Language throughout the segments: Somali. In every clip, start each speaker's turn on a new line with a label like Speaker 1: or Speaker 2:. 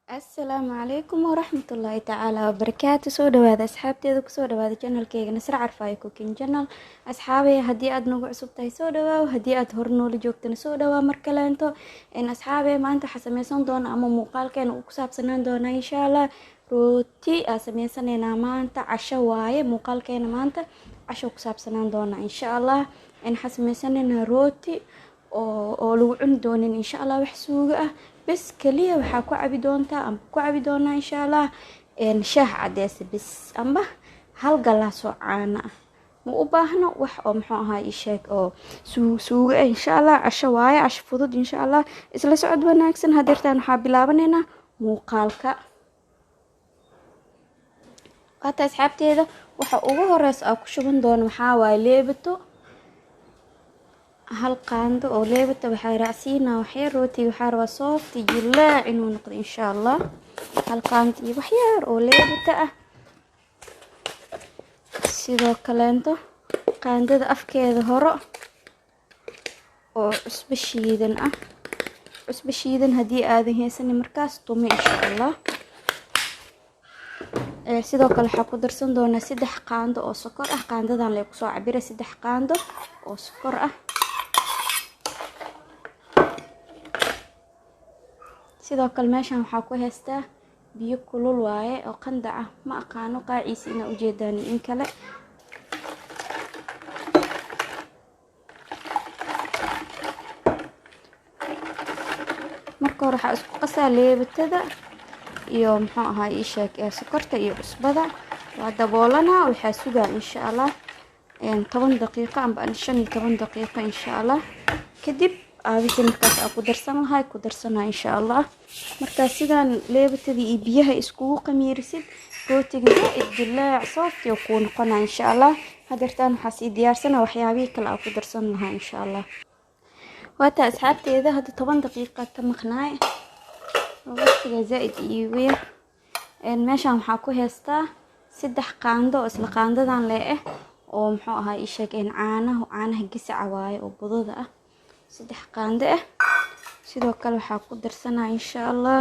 Speaker 1: Asalaamu calaykum waraxmatullaahi tacaala wabarakaatu. Soo dhawaada asxaabteeda, kusoo dhawaada channelkeyga Nasra Carfaayo Cooking Channel. Asxaabey, haddii aad nagu cusub tahay soo dhawaaw, haddii aad hore noola joogtana soo dhawaa mar kaleento. Asxaabey, maanta waxaa sameysan doona ama muuqaalkeena uu ku saabsanaan doonaa insha Allah rooti aa sameysanaynaa maanta. Casho waaye muuqaalkeena maanta, casho ku saabsanaan doonaa insha Allah. Waxaa sameysanaynaa rooti oo lagu cuni doonin insha Allah wax suugo ah, bes kaliya waxaa ku cabi doontaa amba ku cabi doonaa insha Allah shaah cadeys bes amba hal galaas oo caano ah. Ma u baahno wax oo muxuu ahaa isheeg oo suugo ah insha Allah. Casho waaye, casho fudud insha Allah. Isla socod wanaagsan. Hadeertaan waxaa bilaabanaynaa muuqaalka. Waata asxaabteeda, waxa ugu horeysa aa ku shuban doono waxaa waaye leebato, hal qaando oo leebata. Waxaa raacsiinaa waxyar rootiga, waxaa rabaa soft jilaac inuu noqdo insha Allah. Hal qaando iyo waxyar oo leebata ah. Sidoo kaleento qaandada afkeeda horo oo cusbo shiidan ah. Cusbo shiidan haddii aadan haysanin markaas tume insha Allah. Sidoo kale waxaa ku darsan doonaa 3 qaando oo sokor ah. Qaandadan lee kusoo cabira 3 qaando oo sokor ah. Sidoo kale meeshan waxaa ku haystaa biyo kulul waaye oo qandac ah, ma aqaano qaaciisa inaa ujeedaan in kale. Marka hore waxaa isku qasaa leebatada iyo muxuu ahaa isheeg ee sokorta iyo cusbada. Waa daboolanaa, waxaa sugaa insha Allah 10 daqiiqo amba 15 daqiiqo insha Allah. Kadib wixii markaas aa ku darsan lahay ku darsanaa insha Allah. Markaa sidaan leebatadii iyo biyaha iskugu qamiirisid, rootiga zaa-id dilaac soft oo kuu noqonaa insha Allah. Hadeertaan waxaa sii diyaarsana waxyaabihii kale aa ku darsan lahaa insha Allah. Waata asxaabteeda, hadda 10 daqiiqa ka maqnaay, waqtiga zaa-id iigu yar. Meeshan waxaa ku haystaa 3 qaando oo isla qaandadan lee ah oo muxuu ahaa ii sheeg caanaha, caanaha gisaca waaye oo budada ah, 3 qaando ah. Sidoo kale waxaa ku darsanaa insha Allah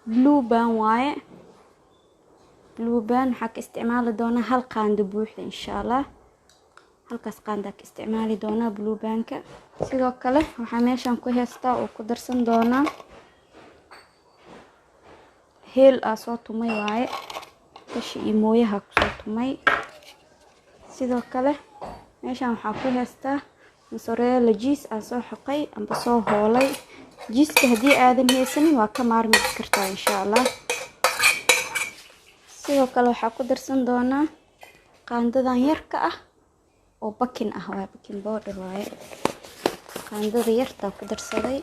Speaker 1: Blue Band waaye. Blue Band waxaa ka isticmaali doonaa hal qaando buuxda insha Allah. Halkaas qaandaa ka isticmaali doonaa Blue Bandka. Sidoo kale waxaa meeshan ku haystaa oo ku darsan doonaa heel aa soo tumay waaye, kashi iyo mooyaha kusoo tumay. Sidoo kale meeshan waxaa ku haystaa mozzarella cheese aan soo xoqay amba soo hoolay. Cheeseka haddii aadan haysanin waa ka maarmi kartaa insha Allah. Sidoo kale waxaa ku darsan doonaa qaandadan yarka ah oo baking ah waaye, baking powder waaye, qaandada yartaa ku darsaday.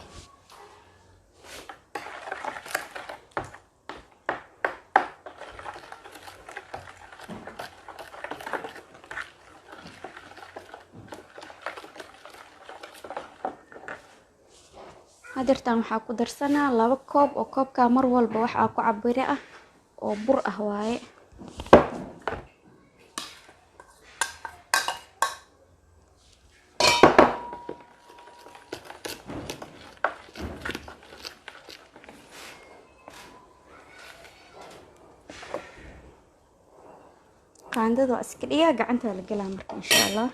Speaker 1: Hadeertaan waxaa ku darsanaa 2 koob oo koobkaa mar walba wax aa ku cabire ah oo bur ah waaye. Qaandada waa iska dhigaa, gacanta la gelaa marka insha Allah.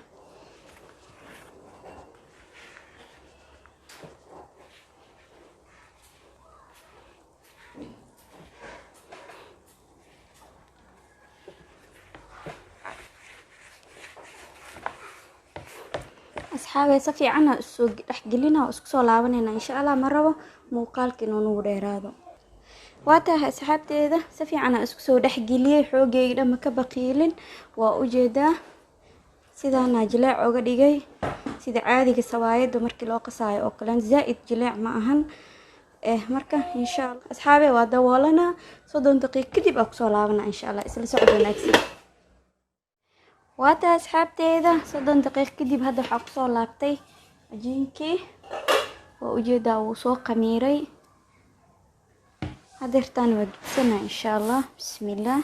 Speaker 1: Asxaabey, si fiican aa isoo dhexgelina oo isku soo laabanayna insha Allah. Ma rabo muuqaalka inuu nagu dheeraado. Waa tahay asxaabteeda, si fiican aa isku soo dhexgeliyey, xoogayga dhan ma ka baqiilin, waa ujeedaa sidaanaa jileec oga dhigay, sida caadiga sawaayadda markii loo qasaayo oo kale, zaa-id jileec ma ahan. Marka insha Allah asxaabey waa daboolanaa, 30 daqiiq kadib aa kusoo laabanaa insha Allah. Isla socod wanaagsan. Waata asxaabteeda, 30 daqiiq kadib hadda waxaa kusoo laabtay cajiinkii, waa ujeedaa wuu soo qamiiray. Hadeertaan waa gidsanaa insha Allah. Bismillaah.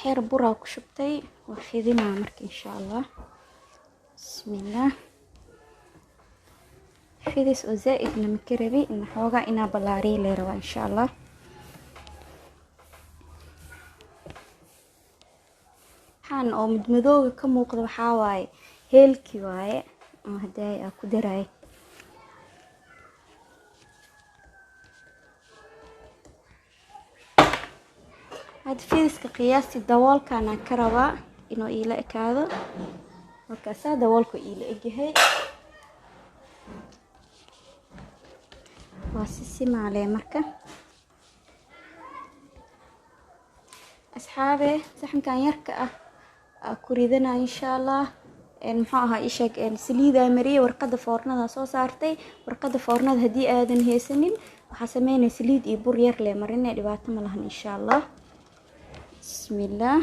Speaker 1: Waxyar buraa ku shubtay, waa fidinaa marka insha Allah. Bismillah. Fidis oo zaa-idna ma ka rabi, in xoogaa inaa ballaariyo lee rabaa insha Allah. Waxaan oo madmadooga ka muuqda waxaa waaye heelki waaye oo hadaay aa ku daray. Hadda fidiska qiyaastii daboolkaan aan ka rabaa inuu iila ekaado. Markaasaa daboolku iila egyahay. Waa si simaalee marka. Asxaabe, saxankan yarka ah aa ku ridanaa insha Allah. Muxuu ahaa isheeg, saliidaa mariyay, warqada foornada soo saartay. Warqada foornada haddii aadan haysanin, waxaa sameynaya saliid iyo bur yar lee marinay, dhibaato ma lahan insha Allah. Bismillah.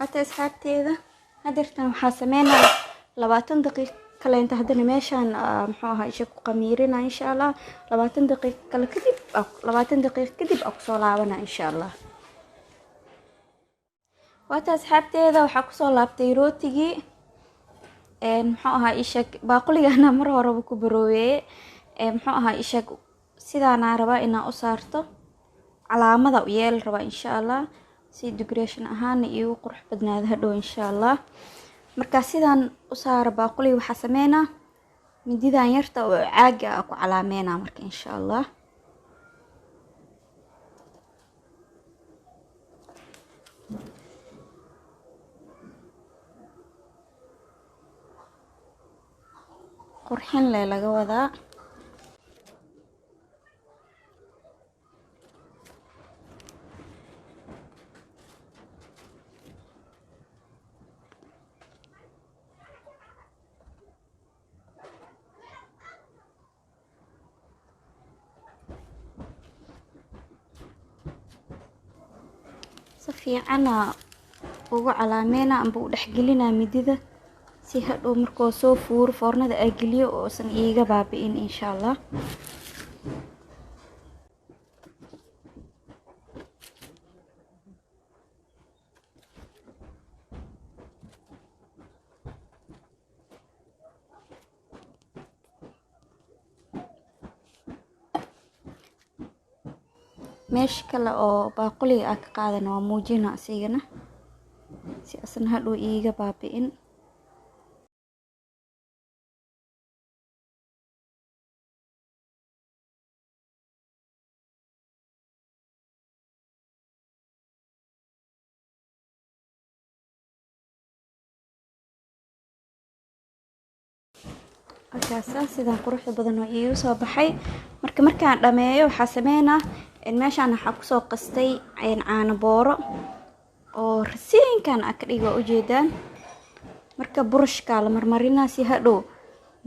Speaker 1: Hata asxaabteeda, hadeertan waxaa sameynaya 20 daqiiqo kaleenta. Haddana meeshaan muxuu ahaa isha ku qamiirina insha Allah. 20 daqiiqo kale kadib, 20 daqiiqo kadib aa kusoo laabana insha Allah. Waata asxaabteeda, waxaa kusoo laabtay rootigii. Muxuu ahaa isheeg, baaquligana mar horeba ku barooweeye. Muxuu ahaa isheeg, sidaanaa rabaa inaa u saarto, calaamada u yeeli rabaa insha Allah, si decoration ahaana iigu qurux badnaado hadhow insha Allah. Markaa sidaan u saaro baaquliga, waxaa sameynaa mididan yarta oo caaga ah ku calaameynaa marka insha Allah. Qurxin lee laga wadaa. Si fiicana ugu calaameyna amba u dhexgelinaa midida, si hadhow markuu soo fuuro foornada aa geliyo oosan iiga baabi'in insha Allah. Meesha kale oo baaquliga aa ka qaadana waa muujina asigana, si asan hadhow iiga baabi'in. Markaasa sidaan quruxda badan oo iigu soo baxay. Marka markaan dhameeyo, waxaa sameynaa meeshaan waxaa kusoo qastay caano booro oo rasiinkan aa ka dhigi, waa ujeedaan. Marka burushkaa la marmarinaa si hadhow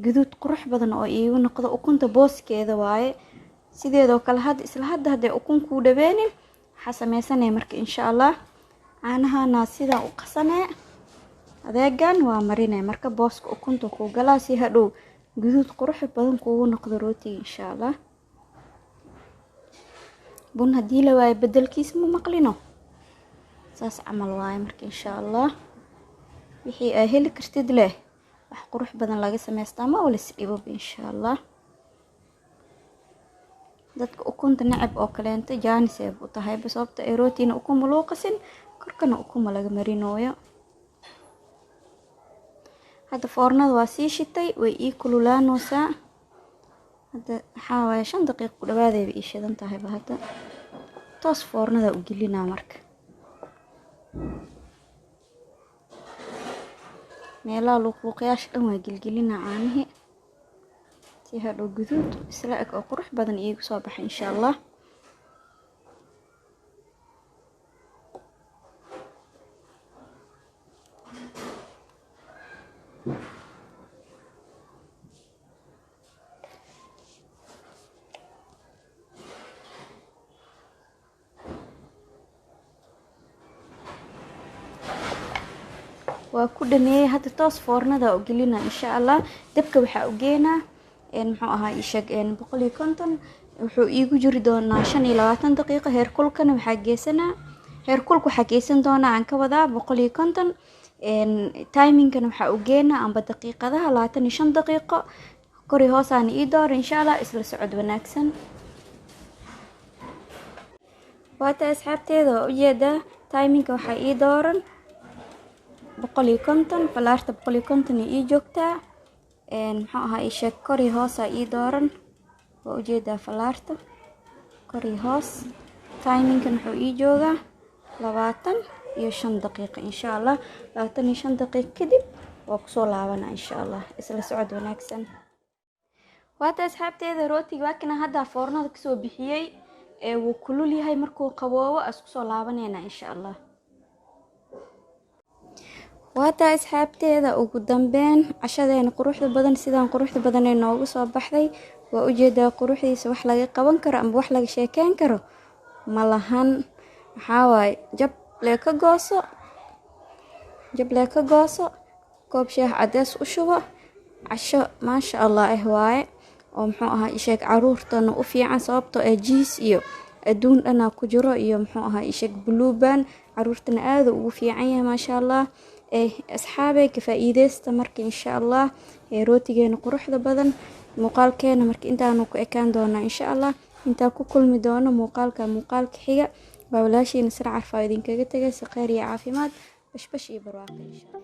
Speaker 1: guduud qurux badan oo iigu noqdo. Ukunta booskeeda waaye. Sideedoo kale hadda isla hadda hadday ukun kuu dhaweenin, waxaa sameysanaya marka insha Allah caanahana sidaan u qasanee, adeegan waa marinaya. Marka booska ukunta kuu galaa, si hadhow guduud qurux badan kuugu noqdo rootiga insha Allah. Bun haddii la waayo bedelkiisa ma maqlino, saas camal waaye. Marka insha Allah wixii aa heli kartid leh wax qurux badan laga sameystaa, ma walis dhiboba insha Allah. Dadka ukunta necab oo kaleento jaanis ay u tahayba, sababta ay rootina ukuma loo qasin, korkana ukuma laga marinooyo. Hadda foornada waa sii shitay, way ii kululaanaysaa. Hadda waxaa waaye 5 daqiiq ku dhawaadayba ii shidan tahayba. Hadda toos foornada u gelinaa. Marka meelaha luuqluuqyaasha dhan waa gelgelinaa caanihii, si hadhow guduud isla eg oo qurux badan iigu soo baxay insha Allah. Waa ku dhameeyay hadda, toos foornada u gelina insha Allah. Dabka waxaa u geenaa muxuu ahaa ii sheeg 150. Wuxuu iigu jiri doonaa 25 daqiiqo. Heerkulkana waxaa geysanaa, heerkulka waxaa geysan doonaa aan ka wadaa 150. Timingkana waxaa u geenaa amba daqiiqadaha 25 daqiiqo. Kori hoosaana ii dooro insha Allah. Isla socod wanaagsan. Waata asxaabteeda, waa ujeedaa, timingka waxaa ii dooran 150, falaarta 150 ii joogtaa. Muxuu ahaa ii sheeg, kori hoosaa ii dooran, waa ujeedaa falaarta kori hoos. Timingkan wuxuu ii joogaa 25 daqiiqo insha Allah. 25 daqiiqo kadib waa kusoo laabana insha Allah. Isla socod wanaagsan. Waata asxaabteeda, rootiga waa kana hadda foornada kasoo bixiyey. Wuu kulul yahay, markuu qaboobo isku soo laabanayna insha Allah. Waata asxaabteeda, ugu dambeyn cashadeena quruxda badan sidaan quruxda badan ee noogu soo baxday. Waa ujeedaa quruxdiisa, wax laga qaban karo ama wax laga sheekeyn karo ma lahan. Waxaa waaye jab lee ka gooso, jab lee ka gooso, koob shaah cadeys u shubo, casho maasha Allah waaye oo muxuu ahaa isheeg caruurtana u fiican, sababtoo ah cheese iyo adduun dhanaa ku jiro iyo muxuu ahaa isheeg blueband, caruurtana aada ugu fiican yahay maasha Allah. Asxaabey, ka faa'iideysta marka insha Allah rootigeena quruxda badan. Muuqaalkeena marka intaanu ku ekaan doonaa insha Allah. Intaa ku kulmi doono muuqaalka muuqaalka xiga, waa walaashiina Sar Carfa idinkaga tegay si kheyr iyo caafimaad, bashbash iyo barwaaqo insha Allah.